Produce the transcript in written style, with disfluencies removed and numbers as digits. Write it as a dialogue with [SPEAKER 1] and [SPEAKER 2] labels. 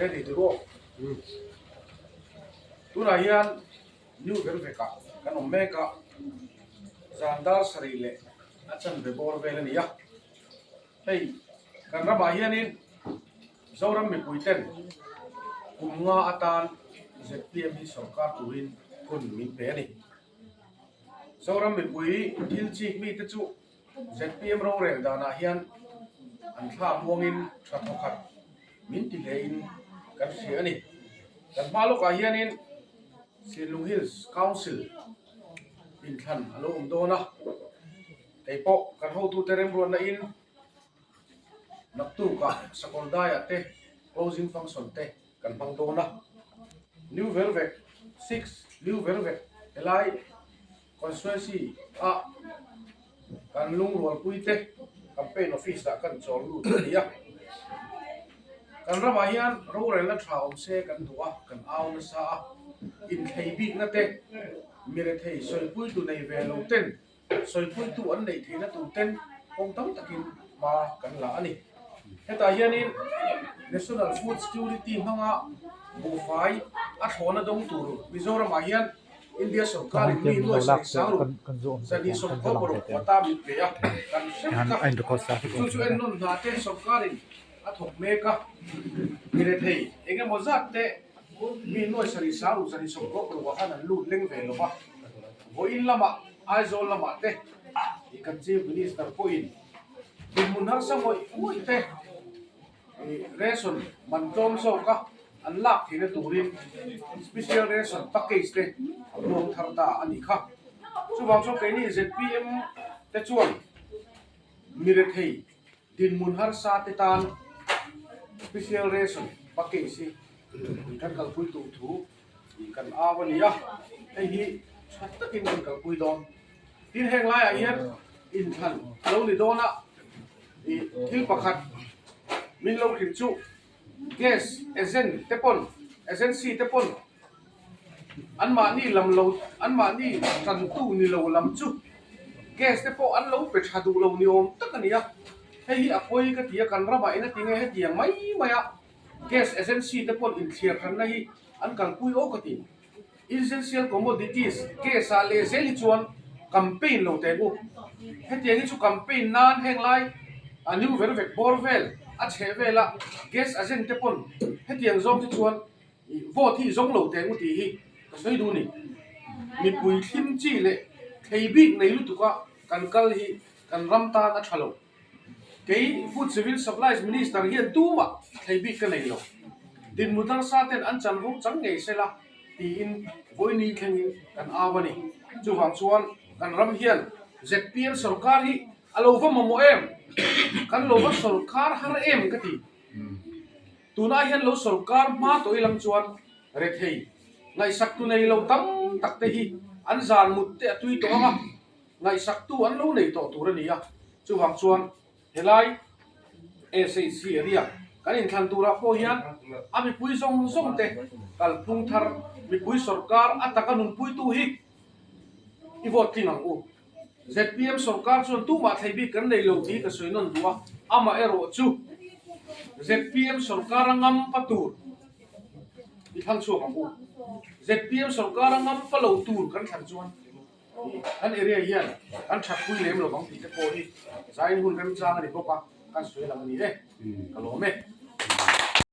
[SPEAKER 1] Ready ti rawh. Tunah hian New Vervek-ah kan awm mek a, zan dar sarih leh a chanve bawr vel a ni a. Hei kan ramah hianin Zoram mipuiten kum nga atan zpm hi sorkar turin hun min pe a ni. Zoram mipui thil chik mite chu zpm rorel danah hian an thla muangin tha thawkhat min ti hlein kan hria a ni. Kan hma lawkah hianin Sinlung Hills Council inthlan a lo awm dawn a, kei pawh kan hotute remruatna in naktukah Sakawrdaiah te closing function te kan hmang dawn a. New Vervek 6 New Vervek helai Constituency ah kan lungrualpui te campaign office ah kan chawl lut a ni a. Kan ramah hian rorelna tha awm se kan duh a, kan au nasa a. Inthlei bikna te, mirethei sawipuitu nei ve lo ten sawipuitu an neih theihna tur ten kawng tam takin hma kan la a ni. Hetah hianin National Food Security hmanga buhfai a thlawhna dawng tur Mizoramah hian India sorkarin mi nuai sarih sang ruk zahnih sawmkhaw paruk quota min pe a, kan hrem kha. Chu chu ennawn hna te sorkarin a thawk mek a, mi rethei eng emaw zat te mi nuai sarih sang ruk zahnih sawmkhaw paruk ah khan an lut leng ve lo va. Vawiin lamah Aizawl lamah te kan Chief Minister pawhin dinhmun harsa ngawih ngawih te Ration man tlawm zawk a, an lak theihna turin special ration package te a puang thar ta a nih kha. Chuvang chuan keini zpm te chuan mi rethei dinhmun harsa te tan special ration package hi kan kalpui tur thu kan au a ni a, hei hi tha takin kan kalpui dawn. Tin heng laiah hian inthlan a lo ni dawn a, ih thil pakhat min lo hrilh chu gas agent te pawn agency te pawn anmahni lam lo anmahni tantu ni lo lam chu gas te pawh an lo pe tha duh lo ni awm tak a ni a, hei hi a pawi ka ti a kan ramah eng a ti nge hetiang mai mai a gas agency te pawn inthliar hranna hi an kalpui awk a ti. Essential commodities case ah leh zel hi chuan campaign lo teh u. Hetiang hi chu campaign nan heng lai a new ver vek bawr vel a chheh vel a gas agent te pawn hetiang zawng hi chuan vote hi zawng lo teh u tih hi ka sawi duh a ni. Mipui thlim chi leh thlei bik nei lutuk a kan kal hi kan ram tan a tha lo. Kei Food Civil Supplies Minister hian tumah thlei bik ka nei lo. Dinhmun harsa ten an chanvo chang ngei se la tiin vawiini thlengin kan au a ni. Chuvang chuan kan ram hian zpm sorkar hi a lo va mamawh em? Kan lo va sorkar har em ka ti. Tunah hian lo sorkar hma tawh ilang chuan rethei ngaihsaktu nei lo tam tak te hi an zan mut te a tui tawh ang a. Ngaihsaktu an lo nei tawh tur a ni a, chuvang chuan helai SHC area kan inthlan turah pawh hian a mipui zawng zawng te kalphung thar mipui sorkar a taka nunpuitu hi i vote tling ang u. Zpm sorkar chuan tumah thlei bik kan nei lo tih ka sawi nawn duh a, amaherawh chu zpm sorkar a ngam pa tur i thlang chhuak ang u. Zpm sorkar a ngam pa lo tur kan thlan chuan Kan area hian kan that pui lem lovang tih te pawh hi zain hun remchang a ni bawk a, kan sawi lang a ni e, ka lawm e.